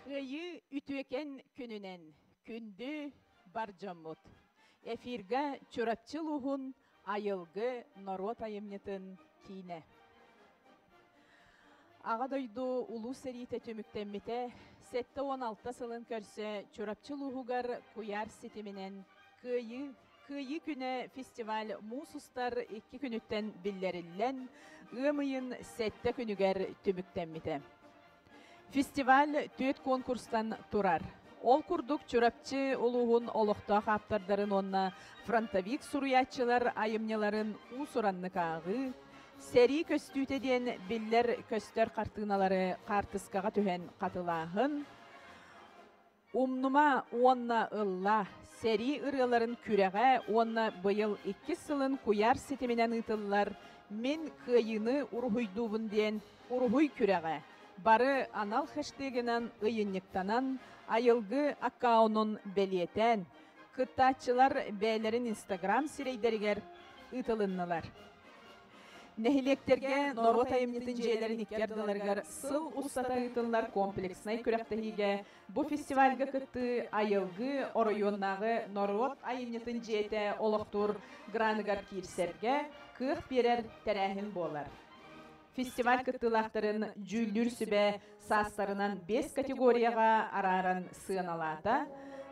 Кыайыы үтүөкэн күнүнэн күндү бар дьоммут! Эфирга Чурапчы улууһун Айылгы норуот айымньытын киинэ. Аҕа дойду Улуу сэриитэ түмүктэммитэ 76 сылын көрсө Чурапчы улууһугар куйаар ситиминэн Кыайыы Кыайыы күнэ фестиваль муус устар икки күнүттэн биллэриллэн, ыам ыйын сэттэ күнүгэр түмүктэммитэ. Фестиваль түөрт конкурстан турар. Ол курдук Чурапчы улууһун олохтоох ааптардарын уонна фронтовик суруйааччылар айымньыларын уус-ураннык ааҕыы, сэрии көстүүтэ диэн биллэр-көстөр хартыыналары хаартыскаҕа түһэн хатылааһын, Умнума уонна ылла сэрии ырыаларын күрэҕэ уонна быйыл иккис сылын куйаар ситиминэн ыытыллар Мин кыайыыны уруһуйдуубун диэн уруһуй күрэҕэ бары анал хэштегинэн ыйынньыктанан Айылгы аккаунун бэлиэтээн, кыттааччылар бэйэлэрин Инстаграм сирэйдэригэр ыытылыннылар. Нэһилиэктэргэ норуот айымньытын дьиэлэрин икки ардыларыгар сыл устата ыытыллар комплекснай күрэхтэһиигэ бу фестивальга кыттыы Айылгы оройуоннааҕы норуот айымньытын дьиэтэ олохтуур граныгар киирсэргэ кыах биэрэр тэрээһин буолар. Фестиваль кыттыылаахтарын дьүүллүүр сүбэ саастарынан биэс категорияҕа арааран сыаналаата,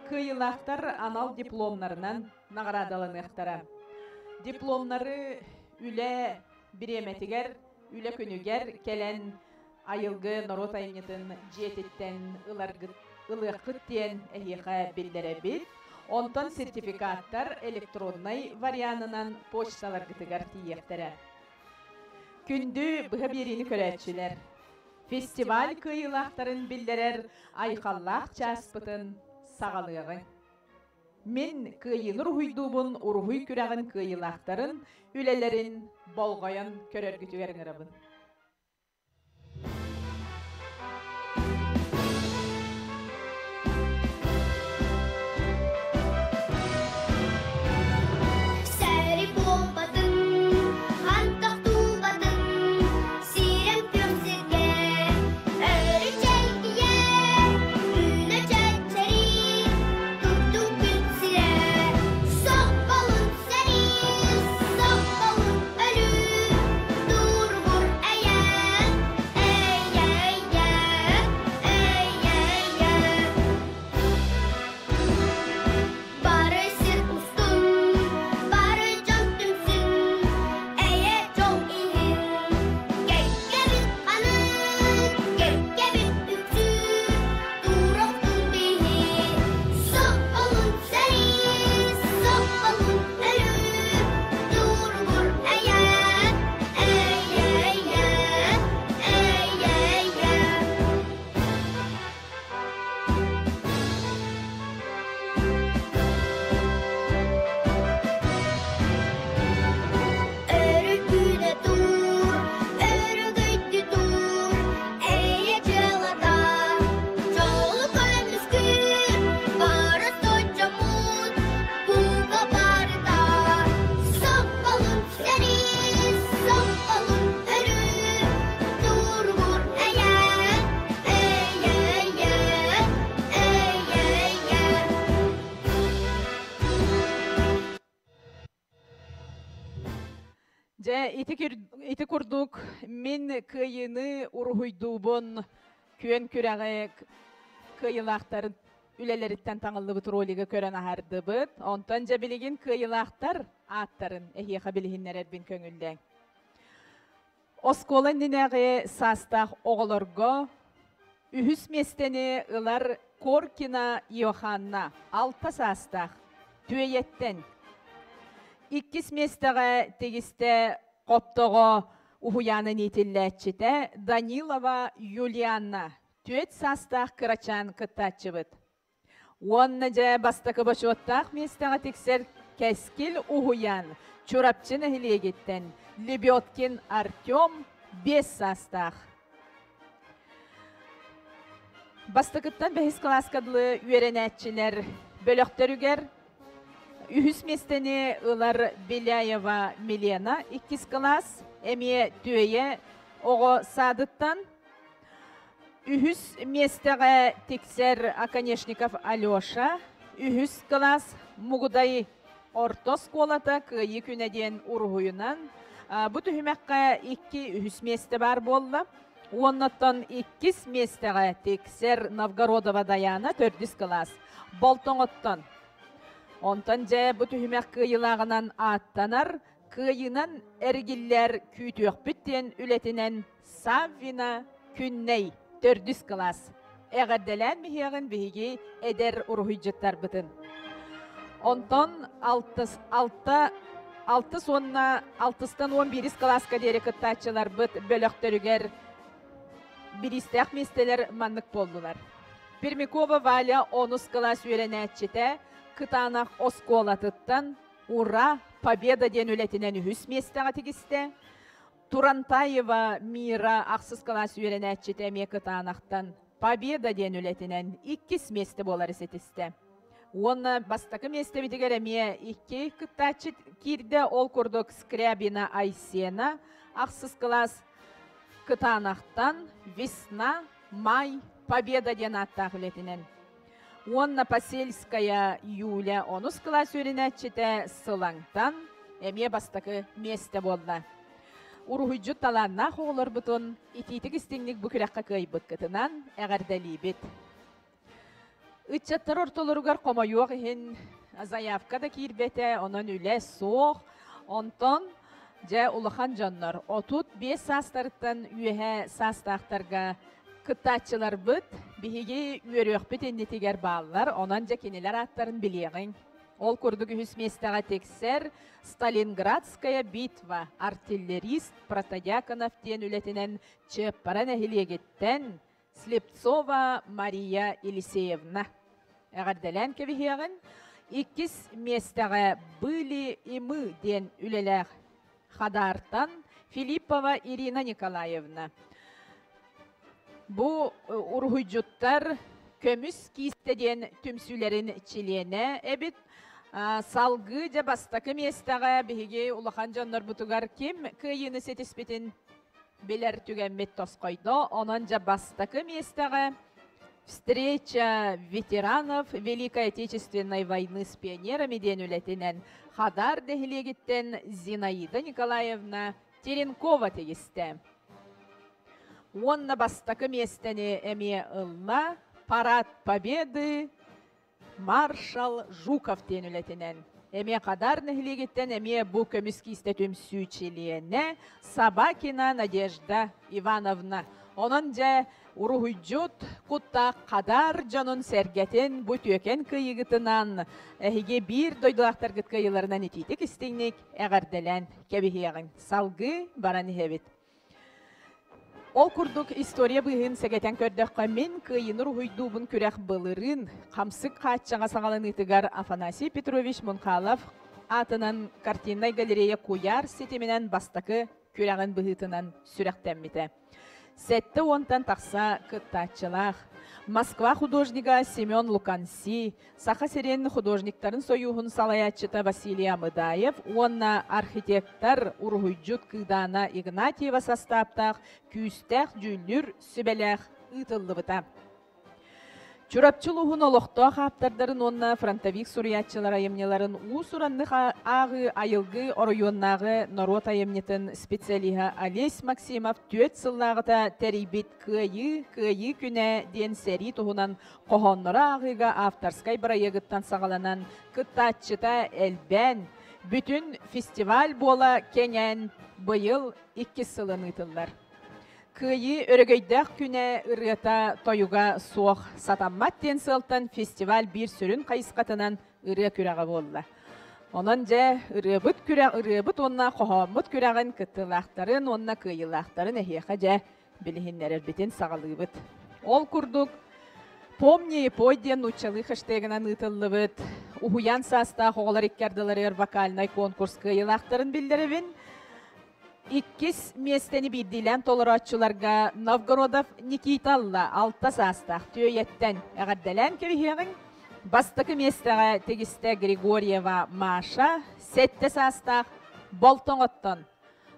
кыайыылаахтар анал дипломнарынан наҕараадаланыахтара. Дипломнары үлэ бириэмэтигэр, үлэ күнүгэр кэлэн айылгы норуот айымньытын дьиэтиттэн ыларгыт, ылыаххыт диэн эһиэхэ биллэрэбит. Онтон сертификаттар электроннай варианынан почталаргытыгар тиийиэхтэрэ. Күндү быһа биэриини көрөөччүлэр, фестиваль кыайыылаахтарын биллэрэр айхаллаах чааспытын саҕалыаҕыҥ. Мин кыайыыны уруһуйдуубун уруһуй күрэҕин кыайыылаахтарын үлэлэрин болҕойон көрөргүтүгэр ыҥырабын. Сэри буолбатын, хантах туубатын, сирэм күөх сиргэ өрү чэлгийэ, үүнэ чэччэрии, туттук күн сирэ, сопполун сэрии, сопполун өлүү, туругур эйэ, эйэ-эйэ, эйэ-эйэ. Бары сир устун, бары дьон түмсүн, эйэ дьол иһин. Кэккэбит ханын, кэккэбит үксүүр, туруохтун биһи. Сопполун сэрии, сопполун өлүү, туругур эйэ, эйэ, эйэ, эйэ, эйэ. Өрүкүнэ тур, өрөгөйдү тур, эйэ дьыалата, дьолу көмүскүүр, бары соччоммут, бука барыта. Сопполун сэрии, сопполун өрүү, туругур эйэ, эйэ, эйэ, эйэ. Дьэ, ити, ити курдук мин кыайыыны уруһуйдуубун күөн күрэҕи кыайыылаахтарын үлэлэриттэн таҥыллыбыт ролигы көрөн аһардыбыт. Онтон дьэ билигин кыайыылаахтар ааттарын эһиэхэ билиһиннэрэрбин көҥүллээҥ. Оскуола иннинээҕи саастаах оҕолорго үһүс миэстэни ылар Коркина Иоханна алта саастаах Түөйэттэн. Иккис миэстэҕэ тигистэ Хоптоҕо уһуйаанын иитиллээччитэ Данилова Юлианна түөрт саастаах кырачаан кыттааччыбыт. Уонна дьэ бастакы бочуоттаах миэстэҕэ тиксэр Кэскил уһуйаан Чурапчы нэһилиэгиттэн Лебедкин Артем биэс саастаах. Бастакыттан бэһис кылааска дылы үөрэнээччилэр бөлөхтөрүгэр үһүс миэстэни ылар Беляева Милена иккис кылаас, эмиэ Түөйэ оҕо саадыттан. Үһүс миэстэҕэ тиксэр Оконешников Алеша, үһүс кылаас Мугудай орто оскуолата Кыайыы күнэ диэн уруһуйунан бу түһүмэххэ икки үһүс миэстэ баар буолла. Уоннаттан иккис миэстэҕэ тиксэр Новгородова Даяна төрдүс кылаас Болтоҥоттон. Онтон дьэ бу түһүмэх кыайыылааҕынан ааттанар Кыайыынан эргиллэр күүтүөхпүт диэн үлэтинэн Саввина Күннэй төрдүс кылаас. Эҕэрдэлээн биһиэҕин биһиги эдэр уруһуйдьуттарбытын. Онтон алтыс, алта, алтыс уонна алтыстан уон биирис кылааска диэри кыттааччыларбыт бөлөхтөрүгэр бириистээх миэстэлэр маннык буоллулар. Пермякова Валя онус кылаас үөрэнээччитэ Кытаанах оскуолатыттан Ура! Победа диэн үлэтинэн үһүс миэстэҕэ тигистэ. Турантаева Мира ахсыс кылаас үөрэнээччитэ эмиэ кытаанахтан Победа диэн үлэтинэн иккис миэстэ буолары ситистэ. Уонна бастакы миэстэбитигэр эмиэ икки кыттааччы киирдэ. Ол курдук Скрябина Айсена ахсыс кылаас кытаанахтан Весна, Май, Победа диэн ааттаах үлэтинэн. Уонна Посельская Юля онус кылаас үөрэнээччитэ Сылаҥтан эмиэ бастакы миэстэ буолла. Уруһуйдьут талааннаах оҕолорбутун итиитик-истиҥник бу күрэххэ кыайбыккытынан эҕэрдэлиибит. Ыччаттар ортолоругар хомойуох иһин заявка да киирбэтэ, онон үлэ суох. Онтон дьэ улахан дьоннор 35 саастарыттан үөһэ саастаахтарга Кыттааччыларбыт биһиги үөрүөхпүт иннитигэр бааллар, онон дьэ кинилэр ааттарын билиэҕиҥ. Ол курдук үһүс миэстэҕэ тиксэр Сталинградская битва артиллерист Протодьяконов диэн үлэтинэн Чыаппара нэһилиэгиттэн Слепцова Мария Елисеевна эҕэрдэлээн кэбиһиэҕин. Иккис миэстэҕэ Были и мы диэн үлэлээх Хадаартан Филиппова Ирина Николаевна. Бу уруһуйдьуттар Көмүс киистэ диэн түмсүүлэрин чилиэнэ эбит. Салгыы дьэ бастакы миэстэҕэ биһиги улахан дьоннорбутугар ким кыайыыны ситиспитин билэр түгэммит тосхойдо. Онон дьэ бастакы миэстэҕэ Встреча ветеранов Великой Отечественной войны с пионерами диэн үлэтинэн Хадар нэһилиэгиттэн Зинаида Николаевна Теренкова тигистэ. Уонна бастакы миэстэни эмиэ ылла Парад Победы Маршал Жуков диэн үлэтинэн эмиэ Хадар нэһилиэгиттэн эмиэ бу көмүс киистэ түмсүү чилиэнэ Собакина Надежда Ивановна. Онон дьэ уруһуйдьут куттаах Хадар дьонун сэргэтин бу үтүөкэн кыайыгытынан эһиги биир дойдулаахтаргыт кыайыыларынан итиитик истиҥник эҕэрдэлээн кэбиһиэҕиҥ. Салгыы баран иһэбит. Ол курдук история быыһын сэгэтэн көрдөххө, мин кыайыыны уруһуйдуубун күрэх былырыын хамсык хааччаҕа саҕаланыытыгар Афанасий Петрович Мунхалов аатынан картиннай галерея куйаар ситиминэн бастакы күрэҕин быһыытынан сүрэхтэммитэ. Сэттэ уонтан тахса кыттааччылаах. Москва художнига Семен Луканси, Саха сирин художниктарын сойууһун салайааччыта Василий Амыдаев уонна архитектор уруһуйдьут Кыыдаана Игнатьева састааптаах күүстээх дьүүллүүр сүбэлээх ыытыллыбыта. Чурапчы улууһун олохтоох ааптардарын уонна фронтовик суруйааччылар айымньыларын уус-ураннык ааҕыы айылгы оройуоннааҕы норуот айымньытын специалиһа Олесь Максимов түөрт сыллааҕыта тэрийбит Кыайыы, Кыайыы күнэ диэн сэрии туһунан хоһооннору ааҕыыга авторскай бырайыагыттан саҕаланан кыттааччыта элбээн, бүтүн фестиваль буола кэҥээн быйыл иккис сылын ыытыллар. Кыайыы өрөгөйдөөх күнэ ырыата тойуга суох сатаммат диэн сыалтан фестиваль биир сүрүн хайысхатынан ырыа күрэҕэ буолла. Онон дьэ ырыабыт күрэх ырыабыт уонна хоһооммут күрэҕин кыттыылаахтарын уонна кыайыылаахтарын эһиэхэ дьэ билиһиннэрэрбитин саҕалыыбыт. Ол курдук «Помни и пой» диэн нууччалыы хэштегынан ыытыллыбыт уһуйаан саастаах оҕолор икки ардыларыгар вокальнай конкурс кыайыылаахтарын биллэрэбин. Иккис миэстэни биирдиилээн толорооччуларга Новгородов Никита Алла алта саастаах Түөйэттэн эҕэрдэлээн кэбиһиэҕиҥ. Бастакы миэстэҕэ тигистэ Григорьева Маша сэттэ саастаах Болтоҥоттон.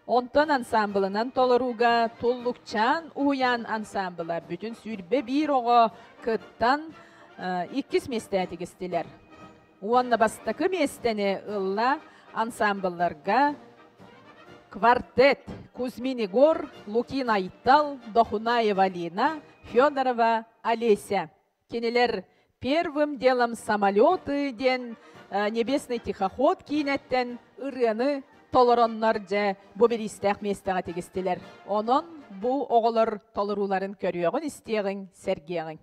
Онтон ансаамбылынан толорууга Туллукчаан уһуйаан ансаамбыла бүтүн 21 оҕо кыттан иккис миэстэ тигистилэр. Уонна бастакы миэстэни ылла ансаамбылларга квартет Кузьмин Егор, Лукин Айтал, Дохунаева Алина, Федорова Олеся. Кинилэр «Первым делом самолеты» диэн «Небесный тихоход» киинэттэн ырыаны толороннор дьэ бу бириистээх миэстэҕэ тигистилэр. Онон бу оҕолор толорууларын көрүөҕүн, истиэҕиҥ, сэргиэҕиҥ.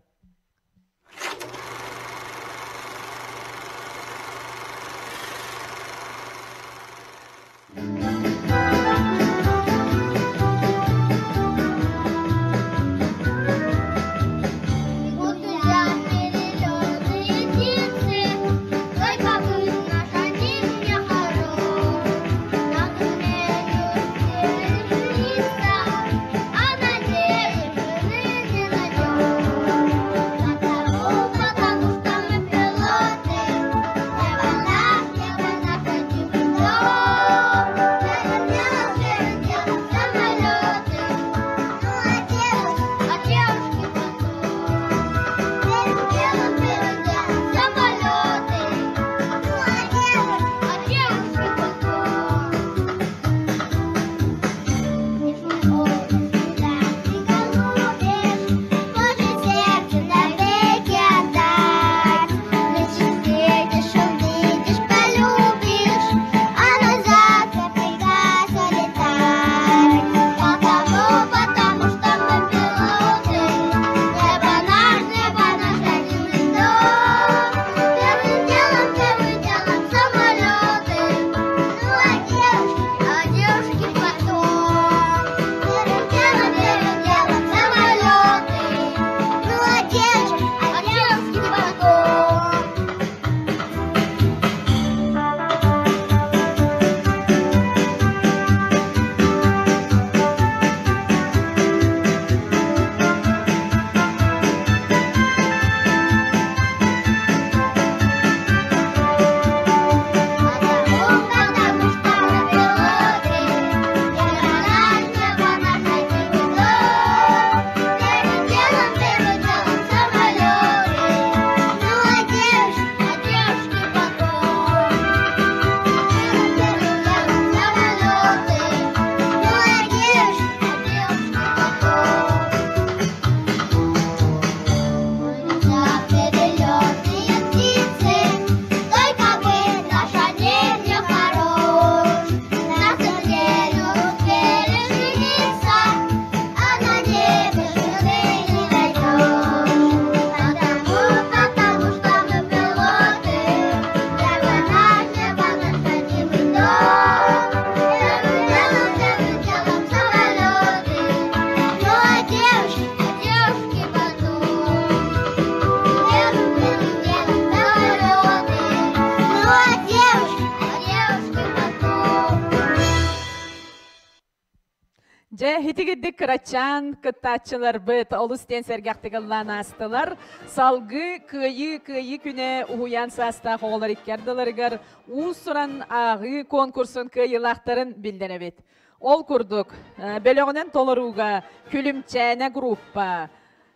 Дьэ, итигирдик кырачаан кыттааччыларбыт олус диэн сэргэхтик ыллаан аастылар. Салгыы Кыайыы Кыайыы күнэ уһуйаан саастаах оҕолор икки ардыларыгар уус-уран ааҕыы конкурсун кыайыылаахтарын биллэрэбит. Ол курдук, бөлөҕүнэн толорууга Күлүмчээнэ группа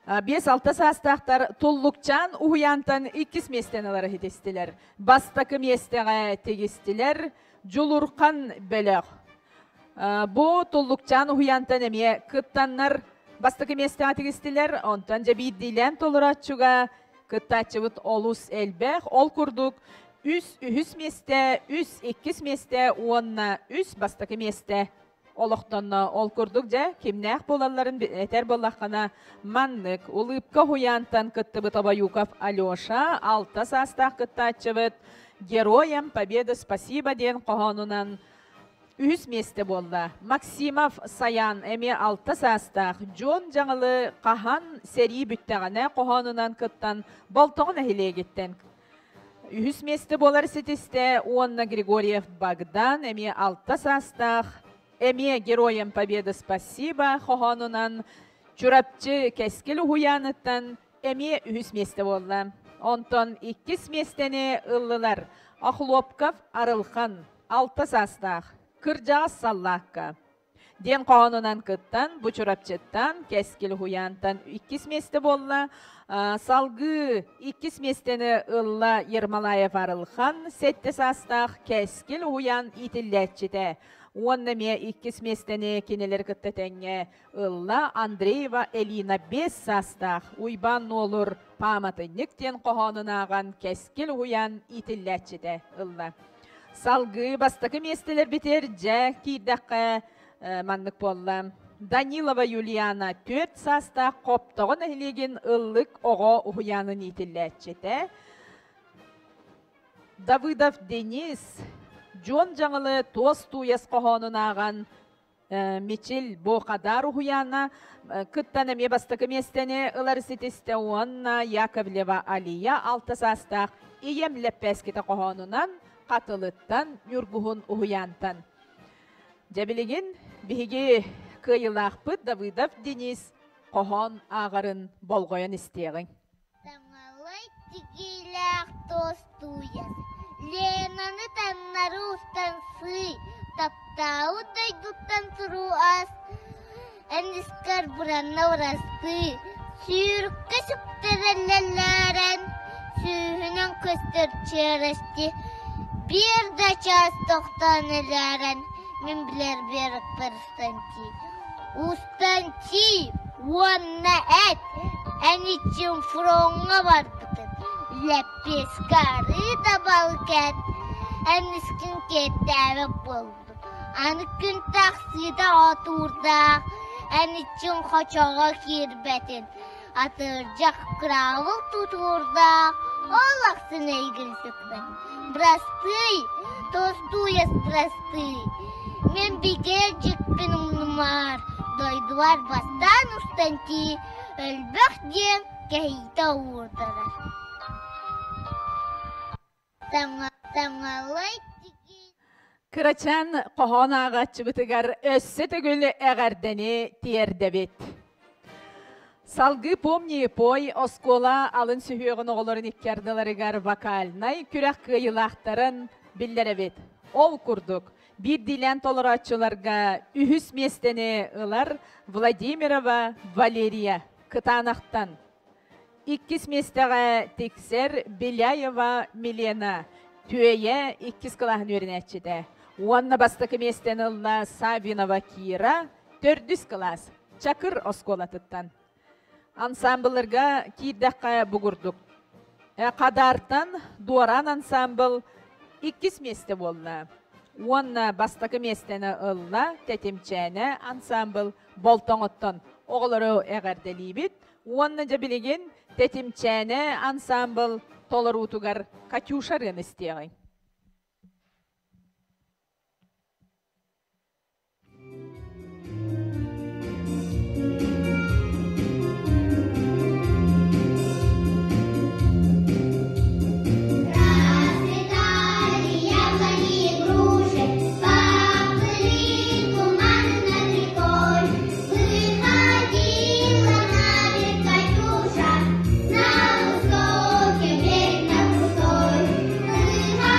5-6 саастаахтар Туллукчаан уһуйаантан иккис миэстэни ылары ситистилэр. Бастакы миэстэҕэ тигистилэр Дьулурхан бөлөх. Бу Туллукчаан уһуйаантан эмиэ кыттаннар бастакы миэстэҕэ тигистилэр. Онтон дьэ биирдиилээн толорооччуга кыттааччыбыт олус элбэх. Ол курдук үс үһүс миэстэ, үс иккис миэстэ уонна үс бастакы миэстэ олохтонно. Ол курдук дьэ кимнээх буолалларын этэр буоллаххына маннык Улыбка уһуйаантан кыттыбыт Обоюков Алеша алта саастаах кыттааччыбыт Героям Победа спасибо диэн хоһоонунан үһүс миэстэ буолла. Максимов Саян эмиэ алта саастаах Дьуон Дьаҥылы хаһан сэрии бүттэҕинэ хоһоонунан кыттан Болтоҕо нэһилиэгиттэн үһүс миэстэ буолар ситистэ уонна Григорьев Богдан эмиэ алта саастаах эмиэ Героям Победы спасибо хоһоонунан Чурапчы Кэскил уһуйааныттан эмиэ үһүс миэстэ буолла. Онтон иккис миэстэни ыллылар Охлопков Арылхан алта саастаах кырдьаҕас саллаакка. Диэн хоһоонунан кыттан, бу Чурапчыттан, Кэскил уһуйаантан иккис миэстэ буолла. Салгыы иккис миэстэни ылла Ермолаев Арылхан, сэттэ саастаах Кэскил уһуйаан иитиллээччитэ. Уонна эмиэ иккис миэстэни кинилэр кытта тэҥҥэ ылла Андреева Элина биэс саастаах Уйбаан Нуолур пааматынньык диэн хоһоонун ааҕан Кэскил уһуйаан иитиллээччитэ ылла. Салгыы бастакы миэстэлэрбитигэр дьэ киирдэххэ маннык буолла. Данилова Юлиана түөрт саастаах Хоптоҕо нэһилиэгин Ыллык оҕо уһуйаанын иитиллээччитэ. Давыдов Денис Дьуон Дьаҥылы туос тууйас хоһоонун ааҕан Мичил бу Хадаар уһуйаана кыттан эмиэ бастакы миэстэни ылар ситистэ уонна Яковлева Алия алта саастаах Ийэм лэппээскитэ хоһоонунан Хатылыттан Ньургуһун уһуйаантан. Дьэ билигин биһиги кыайыылаахпыт Давыдов Денис хоһоон ааҕарын болҕойон истиэҕиҥ. Таҥалай тигиилээх туос тууйас, Ленаны таҥнары устан сыый, таптаабыт дойдуттан туруу ас, эн искэр буранна урастыы, сүүрүккэ сүктэрэллэллээрэн, сүүһүнэн көстөр чиэрэсти, биир да чаас тохтоон элээрэн, мин билэр биэрикпэр устан тиий. Устан тиий уонна эт, эн иччиҥ фроҥҥа барбытын, лэппиэскэ арыы да балык эт, эн искин киэптээбэт буолбутум. Аны күн тахсыыта отуурдаах, эн иччиҥ хочоҕо киирбэтин, атырдьах кыраабыл тутуурдаах, ол ахсын эйигин сүкпэт. Бырастыы, тостуйас бырастыы, мин бигэ дьикпин умнумаар, дойдубар бастаан устан тиий, өлбөх диэн кэһиитэ уурдарар. Таҥалай Кырачаан хоһоон ааҕааччыбытыгар өссө төгүл эҕэрдэни тиэрдэбит. Салгыы «Помни пой» оскуола алын сүһүөҕүн оҕолорун икки ардыларыгар вокальнай күрэх кыайыылаахтарын биллэрэбит. Ол курдук, биирдиилээн толорооччуларга үһүс миэстэни ылар Владимирова Валерия Кытаанахтан. Иккис миэстэҕэ тиксэр Беляева Милена, Түөйэ иккис кылааһын үөрэнээччитэ. Уонна бастакы миэстэни ылла Саввинова Кира, төрдүс кылаас, Чакыр оскуолатыттан. Ансамблларга киирдэххэ бугурдук. Хадаартан Дуораан ансамбл иккис миэстэ буолла. Уонна бастакы миэстэни ылла Тэтимчээнэ ансамбл Болтоҥоттон. Оҕолору эҕэрдэлиибит. Уонна дьэ билигин Тэтимчээнэ ансаамбыл толоруутугар Катюша ырыаны истиэҕиҥ. Расцветали яблони и груши, поплыли туманы над рекой. Выходила на берег Катюша, на высокий берег, на крутой. Выходила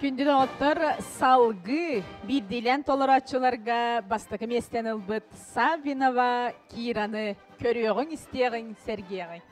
Күндү доҕоттор, салгыы биирдиилээн толорооччуларга бастакы миэстэни ылбыт Саввинова Кираны көрүөҕүҥ, истиэҕиҥ, сэргиэҕиҥ.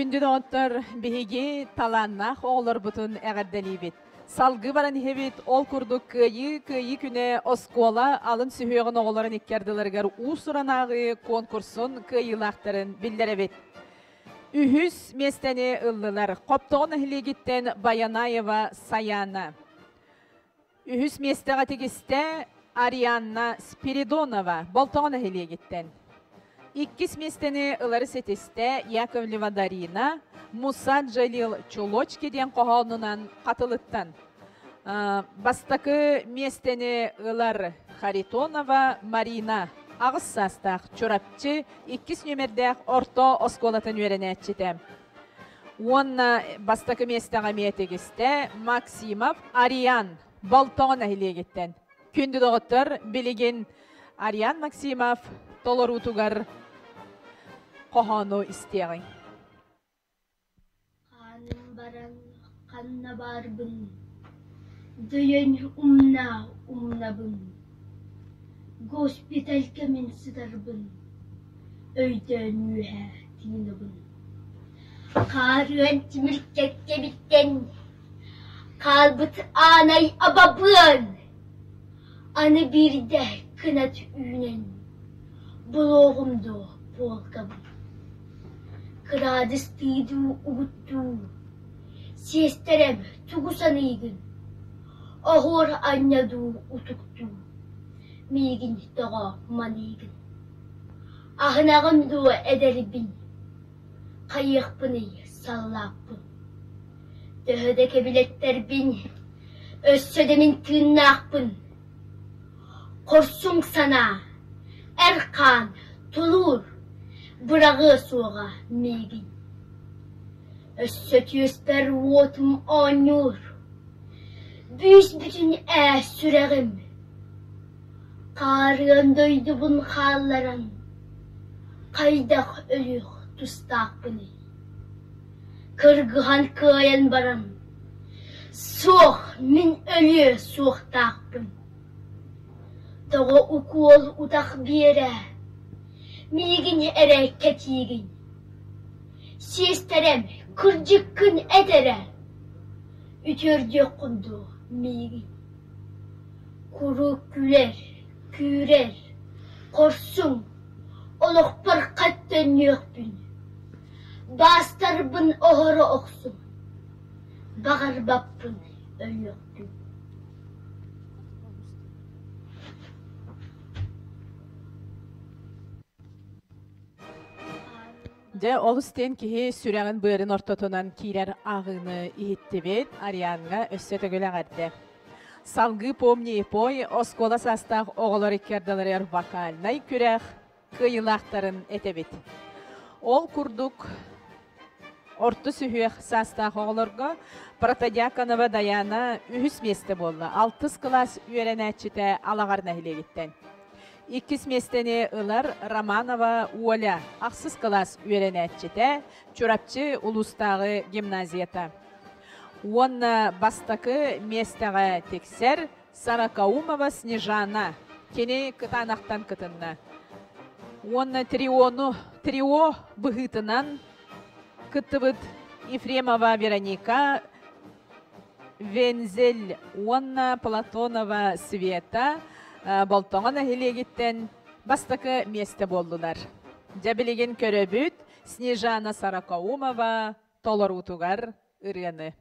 Күндү доҕоттор, биһиги талааннаах оҕолорбутун эҕэрдэлиибит. Салгыы баран иһэбит, ол курдук Кыайыы, Кыайыы күнэ оскуола алын сүһүөҕүн оҕолорун икки ардыларыгар уус-уран ааҕыы конкурсун кыайыылаахтарын биллэрэбит. Үһүс миэстэни ыллылар Хоптоҕо нэһилиэгиттэн Баянаева Саяна. Үһүс миэстэҕэ тигистэ Арианна Спиридонова Болтоҕо нэһилиэгиттэн. Иккис миэстэни ылары ситистэ Яковлева Дарина Муса Джалил Чулочки диэн хоһоонунан Хатылыттан. Бастакы миэстэни ылар Харитонова Марина аҕыс саастаах Чурапчы иккис нүөмэрдээх орто оскуолатын үөрэнээччитэ. Уонна бастакы миэстэҕэ эмиэ тигистэ Максимов Ариан Болтоҕо нэһилиэгиттэн. Күндү доҕоттор, билигин Ариан Максимов толоруутугар хоһоону истиэҕиҥ. Хааным баран ханна баарбын, дөйөн умна умнабын, госпитальга мин сытарбын, өйдөөн үөһэ тыынабын. Хаарыан тимир кэккэбиттэн хаалбыт аанай абабыан, аны биирдэ кынат үүнэн, Булуоҕум дуо полкабын? Кыраадыстыы дуу, угуттуу, сиэстэрэм тугу саныыгын? Оһуор анньа дуу, утуктуу, миигин тоҕо маныыгын? Аһынаҕын дуо эдэрбин, хайыахпыный саллааппын? Төһө да кэбилэттэрбин, өссө да мин тыыннаахпын. Хорсун санаа, эр хаан, тулуур, быраҕыа суоҕа миигин. Өссө түөспэр уотум оонньуур, бүүс-бүтүн ээ сүрэҕим. Хаарыан дойдубун хаалларан, хайдах өлүөх тустаахпыный? Кыргыһан кыайан баран, суох, мин өлүө суохтаахпын. Тоҕо укуол утах биэрэ, миигин эрэ кэтиигин? Сиэстэрэм, кырдьыккын эт эрэ, үтүөрдүөххүн дуо миигин? Куруук күлэр, күүрэр, хорсун, олохпор хат төннүөхпүн. Баастарбын оһоро охсуҥ, баҕарбаппын өлүөхпүн. Дьэ, олус диэн киһи сүрэҕин быарын ортотунан киирэр ааҕыыны иһиттибит. Арианна өссө төгүл эҕэрдэ. Салгыы «Помни и пой» оскуола саастаах оҕолор икки ардыларыгар вокальнай күрэх кыайыылаахтарын этэбит. Ол курдук орто сүһүөх саастаах оҕолорго Протодьяконова Даяна үһүс миэстэ буолла. Алтыс кылаас үөрэнээччитэ Алаҕар нэһилиэгиттэн. Иккис миэстэни ылар Романова Оля, ахсыс кылаас үөрэнээччитэ, Чурапчы улуустааҕы гимназията. Уонна бастакы миэстэҕэ тиксэр Сорокоумова Снежана. Кини кытаанахтан кытынна. Уонна триону, трио быһыытынан кыттыбыт Ефремова Вероника, Вензель уонна Платонова Света Болтоҥо нэһилиэгиттэн бастакы миэстэ буоллулар. Дьэ билигин көрөбүт Снежана Сорокоумова толоруутугар ырыаны.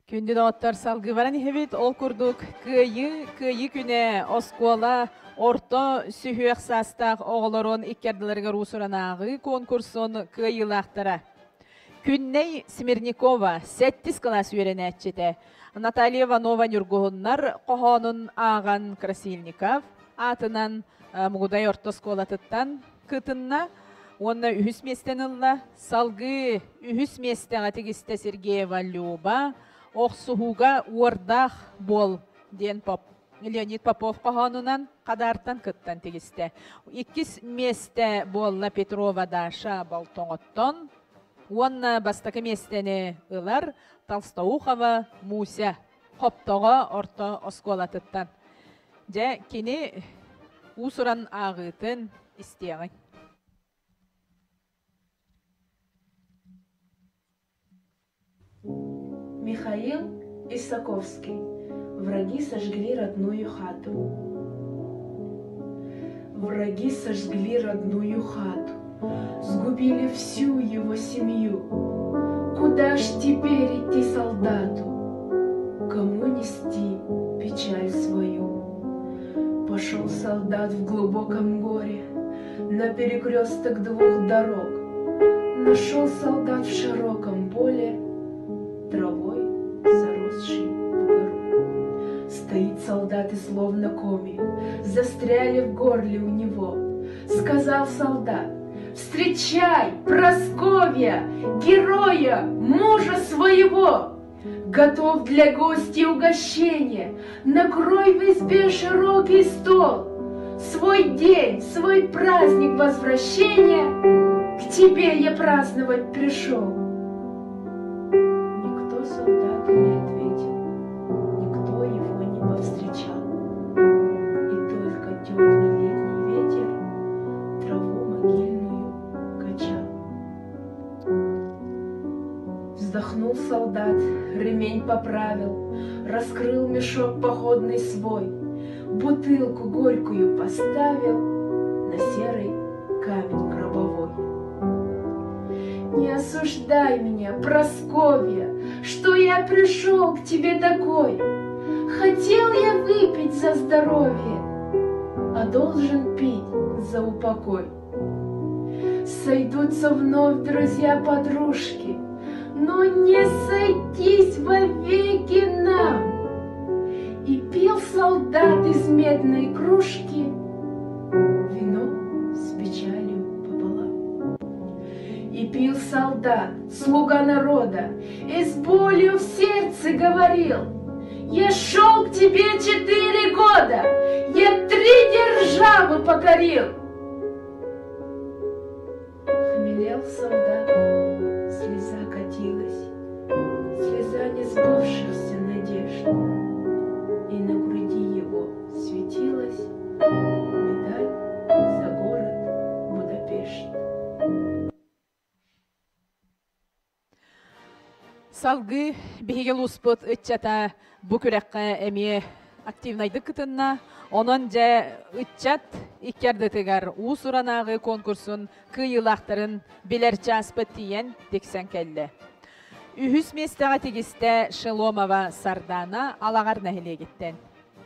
Күндү доҕоттор, салгыы баран иһэбит. Ол курдук Кыайыы, Кыайыы күнэ оскуола орто сүһүөх саастаах оҕолорун икки ардыларыгар уус-уран ааҕыы конкурсун кыайыылаахтара. Күннэй Смирникова, сэттис кылаас үөрэнээччитэ. Наталья Иванова Ньургуһуннар хоһоонун ааҕан Красильников аатынан Мугудай орто оскуолатыттан кытынна уонна үһүс миэстэни ылла. Салгыы үһүс миэстэҕэ тигистэ Сергеева Люба «Охсуһууга уордаах буол» диэн поп Леонид Попов хоһоонунан Хадаартан кыттан тигистэ. Иккис миэстэ буолла Петрова Даша Болтоҥоттон уонна бастакы миэстэни ылар Толстоухова Муся Хоптоҕо орто оскуолатыттан. Дьэ, кини уус-уран ааҕыытын истиэҕиҥ. Михаил Исаковский. Враги сожгли родную хату. Враги сожгли родную хату, Сгубили всю его семью. Куда ж теперь идти солдату? Кому нести печаль свою? Пошел солдат в глубоком горе На перекресток двух дорог. Нашел солдат в широком поле Травой заросший бугорок. Стоит солдат и словно коми, Застряли в горле у него. Сказал солдат, встречай, Просковья, героя, мужа своего! Готов для гостей угощение, Накрой в избе широкий стол. Свой день, свой праздник возвращения К тебе я праздновать пришел. Никто солдату не ответил, Никто его не повстречал. И только теплый летний ветер Траву могильную качал. Вздохнул солдат, ремень поправил, Раскрыл мешок походный свой, Бутылку горькую поставил На серый камень гробовой. Не осуждай меня, Просковья, Что я пришел к тебе такой. Хотел я выпить за здоровье, А должен пить за упокой. Сойдутся вновь друзья-подружки, Но не сойтись вовеки нам. И пил солдат из медной кружки Вино с печалью пополам. И пил солдат, слуга народа, И с болью в сердце говорил, Я шел к тебе четыре года, Я три державы покорил. Хмелел солдат, слеза катилась, Слеза несбывшихся надежд, И на груди его светилась Медаль за город Будапешт. Салгыы биһиги улууспут ыччата бу күрэххэ эмиэ активнайдык кытынна. Онон дьэ ыччат икки ардытыгар уус-уран ааҕыы конкурсун кыайыылаахтарын билэр чааспыт тиийэн тиксэн кэллэ. Үһүс миэстэҕэ тигистэ Шеломова Сардана Алаҕар нэһилиэгиттэн.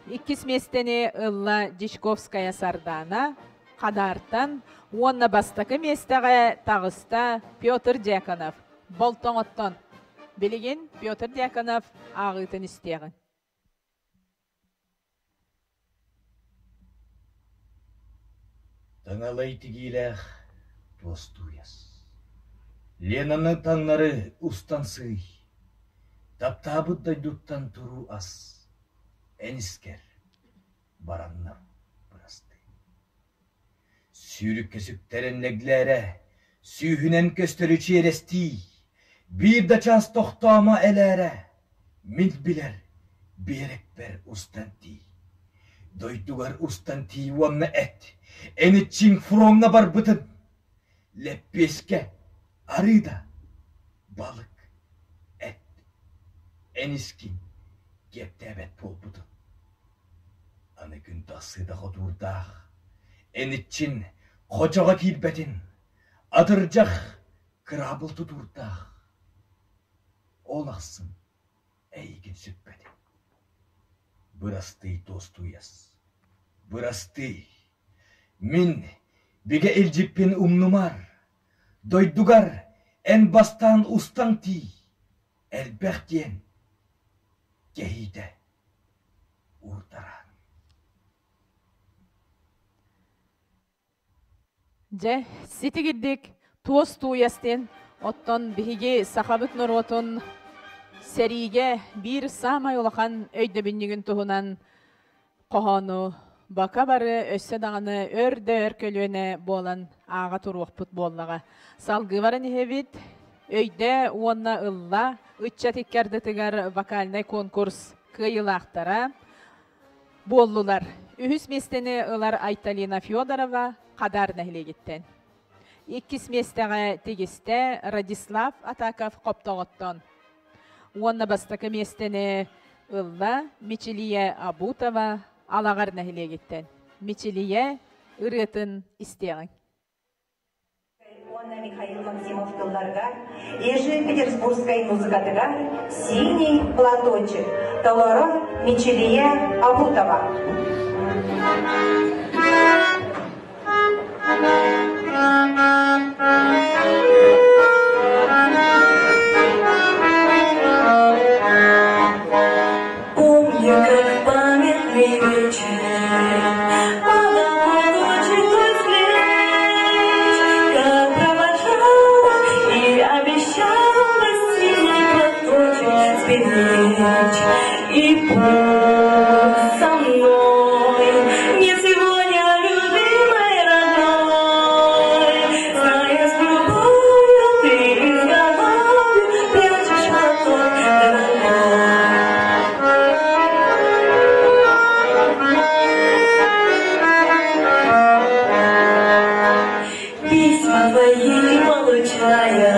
Иккис миэстэни ылла Дичковская Сардана Хадаартан уонна бастакы миэстэҕэ таҕыста Петр Дьяконов Болтоҥоттон. Билигин Петр Дьяконов ааҕыытын истиэҕиҥ. Таҥалай тигиилээх туостууйас. Ленаны таҥнары устан сыый, таптаабыт дойдуттан туруу ас, эн искэр бараннар бырастыы. Сүүрүккэ сүктэрэн лэглээрэ, сүүһүнэн көстөрү чиэрэстии, биир да чаас тохтоомо элээрэ, мин билэр биэрэкпэр устан тиий. Дойдугар устан тиий уонна эт, эн иччиҥ фроҥҥа барбытын. Лэппиэскэ, арыы да, балык, эт, эн искин киэптээбэт буолбутун. Аны күн тахсыыта хотуурдаах, эн иччин хочоҕо киирбэтин, атырдьах кыраабыл тутуурдаах. Ол ахсын эйигин сүппэтим. Бырастыы туостуйас, бырастыы. Мин бигэ илдьиппин умнумар, дойдугар эн бастаан устан тиий, элбэх диэн кэһиитэ уурдаран. Дьэ, ситигирдик туос тууйас диэн, оттон биһиги сахабыт норуотун сэриигэ биир саамай улахан өйдөбүнньүгүн туһунан хоһоону бака бары өссө даҕаны өр да өр көлүөнэ буолан ааҕа туруохпут буоллаҕа. Салгыы баран иһэбит. Өйдөө уонна ылла ыччат икки ардытыгар вокальнай конкурс кыайыылаахтара буоллулар. Үһүс миэстэни ылар Айталина Федорова Хадар нэһилиэгиттэн. Иккис миэстэҕэ тигистэ Радислав Атаков Хоптоҕоттон. Уонна бастакы миэстэни ылла Мичилия Абутова Алаҕар нэһилиэгиттэн. Мичилия ырыатын истиэҕиҥ. Уонна Михаил Максимов тылларыгар, Ежи Петербургской музыкатыгар «Синий платочек» толорор Мичилия Абутова. Помню, как памятный вечер падал платочек с плеч, как провожала и обещала синий платочек сберечь. И пусть со мной не сегодня, любимой родной, зная, с любовью ты изголовью прячешь платок дорогой. Письма твои получая,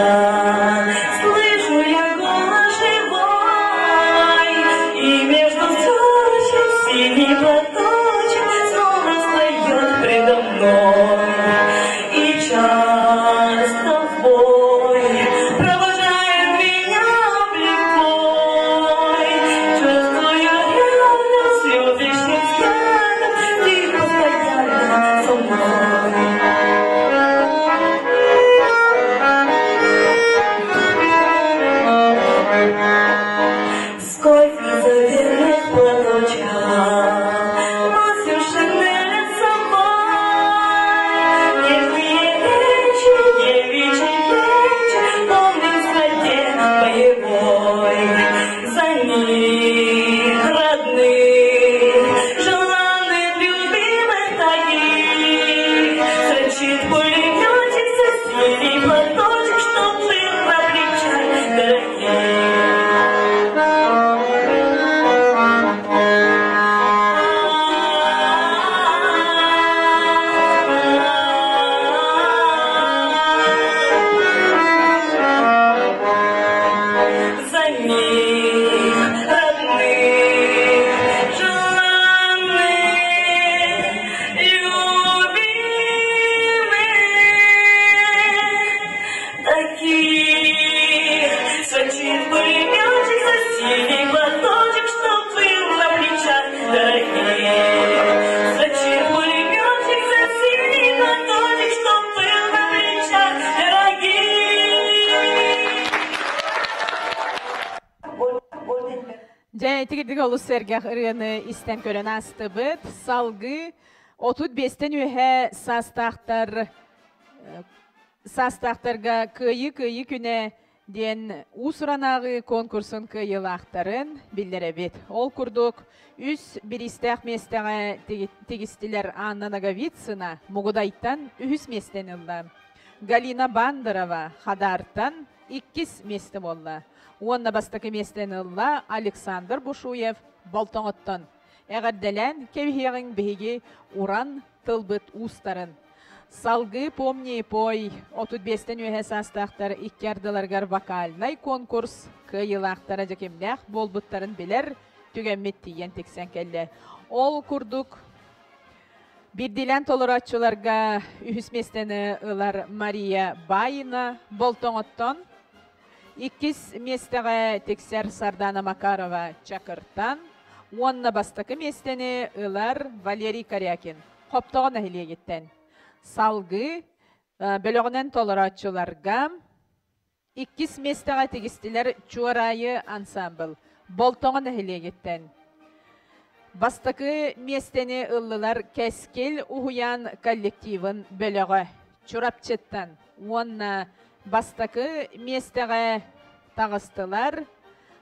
слышу я голос живой, и между строчек синий платочек снова встает предо мной. И часто в бой провожает меня бликой. Чувствую рядом с любящим взглядом, ты постоянно со мной. Сколько заветных платочков носим Шинель с собой. Нежные речи, девичьи плечи, помним в суете боевой. За них, родных, желанных, любимых таких, строчит пулеметчик за синий платочек, что был на плечах дорогих. За них, родных, желанных, любимых, таких строчит пулеметчик за синий платочек, что был на плечах дорогих. Строчит пулеметчик за синий платочек, что был на плечах дорогих. Дьэ, итигирдик олус сэргэх ырыаны истэн көрөн аастыбыт. Салгыы 35-тэн үөһэ саастаахтар саастаахтарга Кыайыы-кыайыы күнэ диэн уус-уранааҕы конкурсун кыайыылаахтарын биллэрэбит. Ол курдук, үс бириистээх миэстэҕэ тигистилэр Анна Ноговицына Мугудайтан үһүс миэстэни ылла. Галина Бандерова Хадаартан иккис миэстэ буолла. Уонна бастакы миэстэни ылла Александр Бушуев Болтоҥоттон. Эҕэрдэлээн кэбиһиэҕиҥ биһиги уран тылбыт уустарын. Салгыы «Помни и пой» 35-тэн үөһэ саастаахтар икки ардыларыгар вокальнай конкурс кыайыылаахтара дьэкимнээх буолбуттарын билэр түгэммит тиийэн тиксэн кэллэ. Ол курдук Биирдиилээн толорооччуларга үһүс миэстэни ылар Мария Баина Болтоҥоттон. Иккис миэстэҕэ тиксэр Сардана Макарова Чакыртан уонна бастакы миэстэни ылар Валерий Корякин Хоптоҕо нэһилиэгиттэн. Салгыы бөлөҕүнэн толорооччуларга иккис миэстэҕэ тигистилэр Чуораайы ансаамбыл Болтоҥо нэһилиэгиттэн. Бастакы миэстэни ыллылар Кэскил уһуйаан коллективын бөлөҕө Чурапчыттан уонна бастакы миэстэҕэ таҕыстылар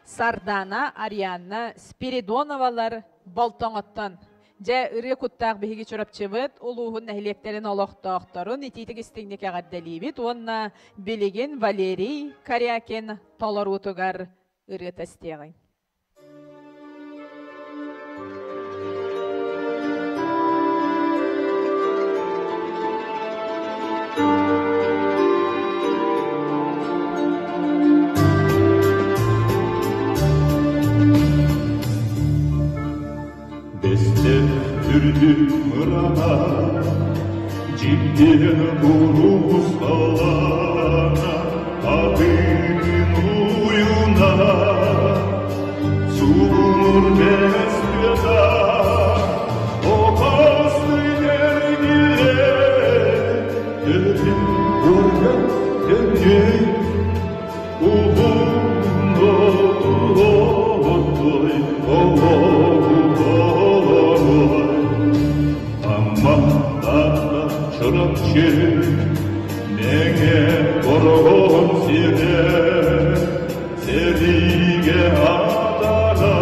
Сардана, Арианна Спиридоновалар Болтоҥоттон. Дьэ, ырыа куттаах биһиги Чурапчыбыт улууһун нэһилиэктэрин олохтоохторун итиитик истиҥник эҕэрдэлиибит уонна билигин Валерий Корякин толоруутугар ырыата истиэҕиҥ. Бэстэх үрдүк мырана, дьиктиэн куруусталана, атыытын уйуна, сугунур бэс тыата, опасный эргиллэ, төбөтүн уорга төннүй, Амма Таатта Чурапчы Мэҥэ Бороҕон сирэ сэриигэ атара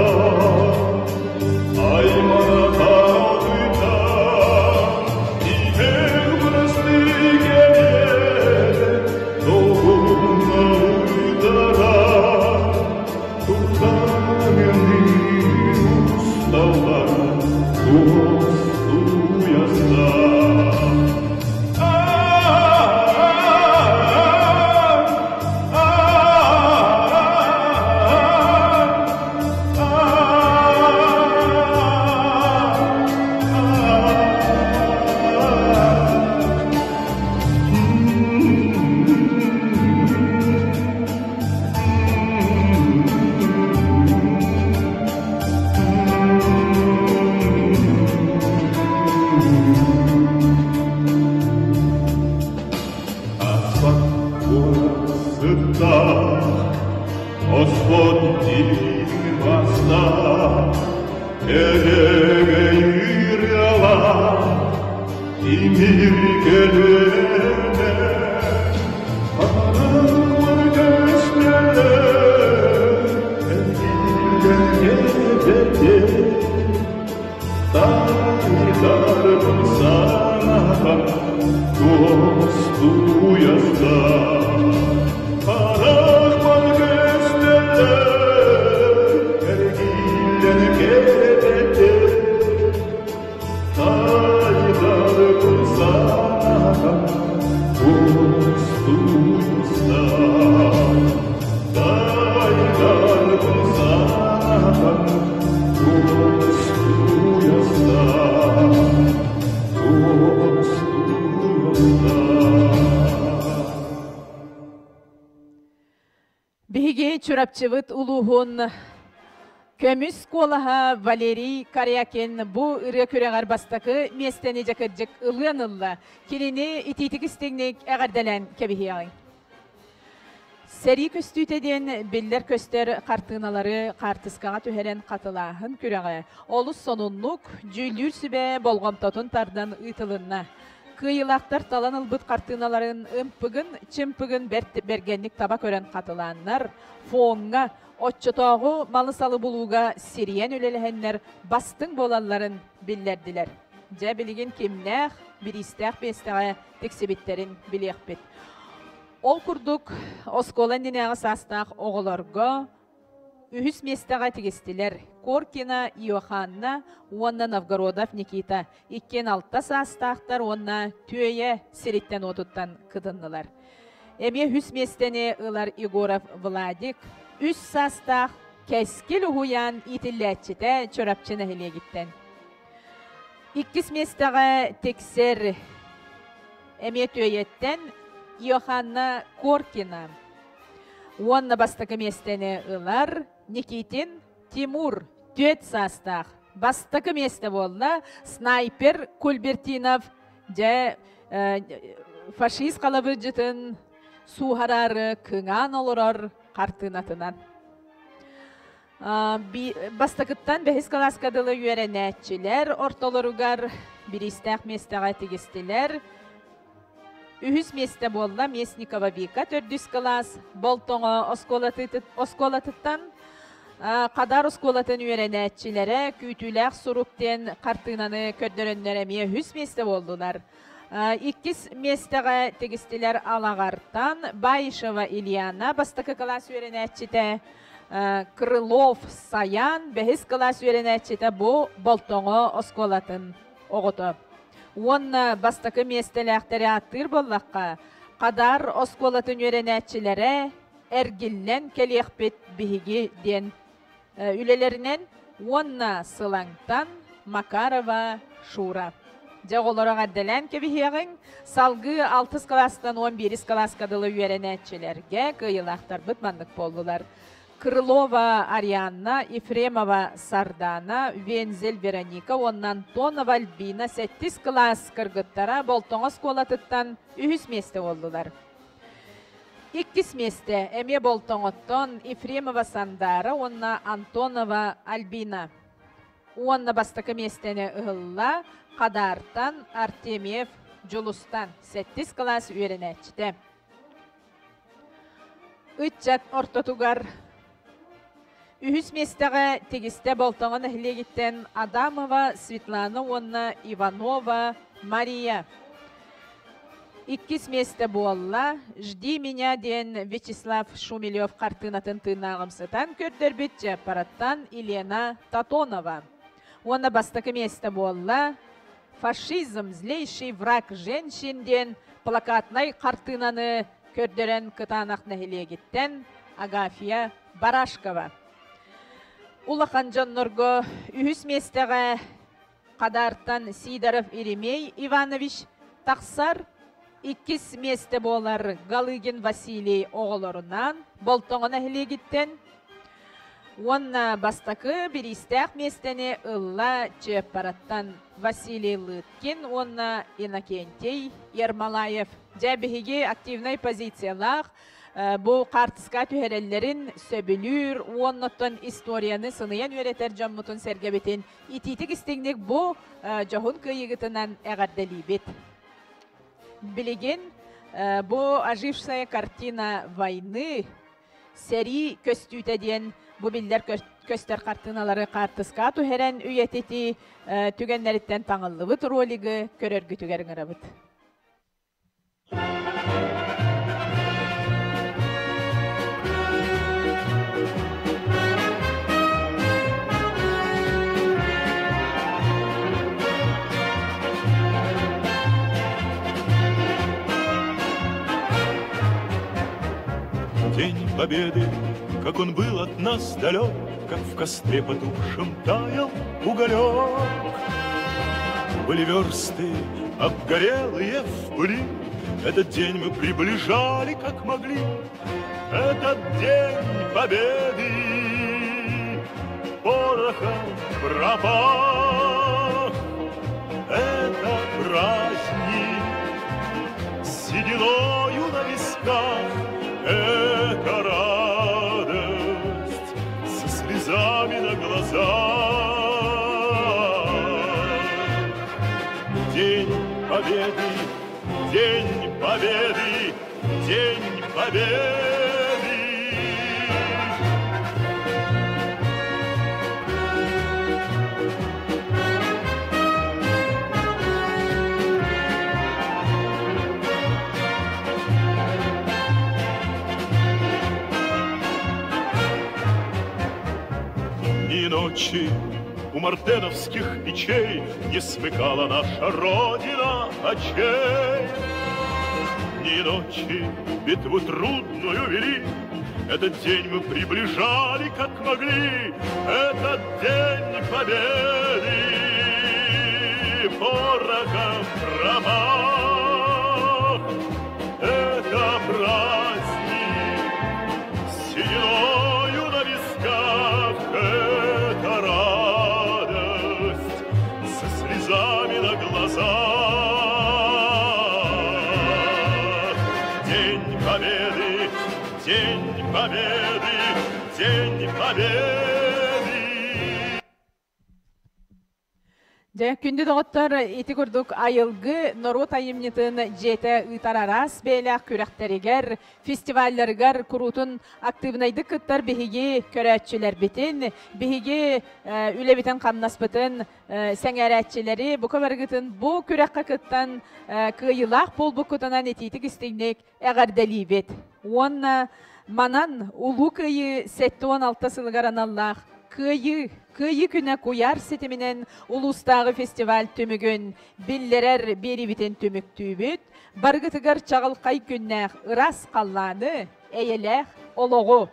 аймана таалыта тимир бырастыы Господь вас Тимир көлүөнэ Аналар көстөлөр Эргиллэн Тайдарбын санатан Туостуйаста Харахпар көстөлөр Эргиллэн кэлбэтэ Тайдарбын санатан Туостуйаста Тайдарбын санатан Туостуйаста Туостуйаста Биһиги Чурапчыбыт улууһун көмүс куолаһа Валерий Корякин бу ырыа күрэҕэр бастакы миэстэни дьэ кырдьык ылыан ылла. Кинини итиитик истиҥник эҕэрдэлээн кэбиһиэҕиҥ. Сэрии көстүүтэ диэн биллэр-көстөр хартыыналары хаартыскаҕа түһэрэн хатылааһын күрэҕэ олус сонуннук, дьүүллүүр сүбэ болҕомтотун тардан ыытылынна. Кыайыылаахтар талан ылбыт хартыыналарын ымпыгын-чымпыгын бэрт бэргэнник таба көрөн хатылааннар, фоҥҥа оччотооҕу малы-салы булууга сирийэн үлэлэһэннэр бастыҥ буолалларын биллэрдилэр. Дьэ, билигин кимнээх бириистээх миэстэҕэ тиксибиттэрин билиэхпит. Ол курдук, оскуола иннинээҕи саастаах оҕолорго Үһүс миэстэҕэ тигистилэр Коркина Иоханна уонна Новгородов Никита. Иккиэн алта саастаахтар уонна Түөйэ сириттэн-уотуттан кытыннылар. Эмиэ үһүс миэстэни ылар Егоров Владик үс саастаах Кэскил уһуйаан иитиллээччитэ Чурапчы нэһилиэгиттэн. Иккис миэстэҕэ тиксэр эмиэ Түөйэттэн Иоханна Коркина. Уонна бастакы миэстэни ылар Никитин Тимур, түөрт саастаах. Бастакы миэстэ буолла снайпер Кульбертинов дьэ фашист халабырдьытын сууһараары кыҥаан олорор хартыынатынан. Бастакыттан бэһис кылааска дылы үөрэнээччилэр ортолоругар бириистээх миэстэҕэ тигистилэр. Үһүс миэстэ буолла Местникова Вика төрдүс кылаас Болтоҥо оскуолатыттан Хадар оскуолатын үөрэнээччилэрэ Күүтүүлээх сурук диэн хартыынаны көрдөрөннөр эмиэ үһүс миэстэ буоллулар. Иккис миэстэҕэ тигистилэр Алаҕартан Баишева Ильяна бастакы кылаас үөрэнээччитэ, Крылов Саян бэһис кылаас үөрэнээччитэ бу Болтоҥо оскуолатын оҕото. Уонна бастакы миэстэлээхтэри ааттыыр буоллахха, Хадар оскуолатын үөрэнээччилэрэ эргиллэн кэлиэхпит биһиги диэн үлэлэринэн уонна Сылаҥтан Макарова Шура. Дьэ оҕолоро эҕэрдэлээн кэбиһиэҕиҥ. Салгыы алтыс кылаастан уон биирис кылааска дылы үөрэнээччилэргэ кыайыылаахтарбыт маннык буоллулар. Крылова Арианна, Ефремова Сардана, Вензель Вероника уонна Антонова Альбина сэттис кылаас кыргыттара Болтоҥо оскуолатыттан үһүс миэстэ буоллулар. Иккис миэстэ эмиэ Болтоҥоттон Ефремова Сандара уонна Антонова Альбина. Уонна бастакы миэстэни ыһылла Хадаартан Артемьев Дьулустан сэттис кылаас үөрэнээччитэ. Ыччат ортотугар үһүс миэстэҕэ тигистэ Болтоҥо нэһилиэгиттэн Адамова Светлана уонна Иванова Мария. Иккис миэстэ буолла «Жди меня» диэн Вячеслав Шумилев хартыынатын тыыннааҕымсытан көрдөрбүт дьыаппараттан Елена Тотонова. Уонна бастакы миэстэ буолла «Фашизм – злейший враг женщин» диэн плакатнай хартыынаны көрдөрөн Кытаанах нэһилиэгиттэн Агафья Барашкова. Улахан дьоннорго үһүс миэстэҕэ Хадаартан Сидоров Еремей Иванович тахсар, иккис миэстэ буолар Галыгин Василий оҕолорунаан Болтоҥо нэһилиэгиттэн уонна бастакы бириистээх миэстэни ылла Чыаппараттан Василий Лыткин уонна Иннокентий Ермолаев. Дьэ, биһиги активнай позициялаах бу хаартыска түһэрэллэрин сөбүлүүр уонна историяны сыныйан үөрэтэр дьоммутун сэргэбитин итиитик истиҥник бу дьоһун кыайыгытынан эҕэрдэлиибит. Билигин бу ожившая картина войны сэрии көстүүтэ диэн бу биллэр көстөр хартыыналары хаартыска түһэрэн үйэтитии түгэннэриттэн таҥыллыбыт ролигы көрөргүтүгэр ыҥырабыт. День Победы, как он был от нас далек, Как в костре потухшем таял уголек. Были версты, обгорелые в пыли, Этот день мы приближали, как могли. Этот день Победы порохом пропах. Это праздник с сединою на висках, Это радость со слезами на глазах. День Победы, День Победы, День Победы! Дни и ночи у мартеновских печей Не смыкала наша Родина очей. Дни и ночи битву трудную вели, Этот день мы приближали, как могли, Этот день Победы порохом пропах. Это праздник с Победы! Дьэ, күндү доҕоттор, ити курдук айылгы норуот айымньытын дьиэтэ ыытар араас бэйэлээх күрэхтэригэр, фестивалларыгар куруутун актыыбынайдык кыттар биһиги көрөөччүлэрбитин, биһиги үлэбитин-хамнаспытын сэҥээрээччилэри бука барыгытын бу күрэххэ кыттан кыайыылаах буолбуккутунан итиитик истиҥник эҕэрдэлиибит. Уонна манан Улуу Кыайыы 76 сылыгар аналлаах Кыайыы, Кыайыы күнэ куйаар ситиминэн улуустааҕы фестиваль түмүгүн биллэрэр биэриибитин түмүктүүбүт. Барыгытыгар чаҕылхай күннээх ыраас халлааны, эйэлээх олоҕу,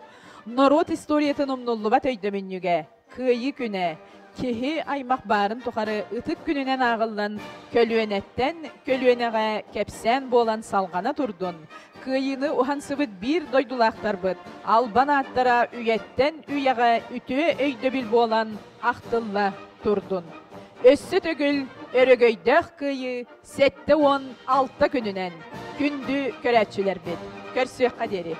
норуот историятын умнуллубат өйдөбүнньүгэ Кыайыы күнэ киһи аймах баарын тухары ытык күнүнэн ааҕыллан, көлүөнэттэн көлүөнэҕэ кэпсээн буолан салҕана турдун, Кыайыыны уһансыбыт биир дойдулаахтарбыт албан ааттара үйэттэн үйэҕэ үтүө өйдөбүл буолан ахтылла турдун. Өссө төгүл өрөгөйдөөх Кыайыы 76 күнүнэн күндү көрөөччүлэрбит, көрсүөххэ диэри!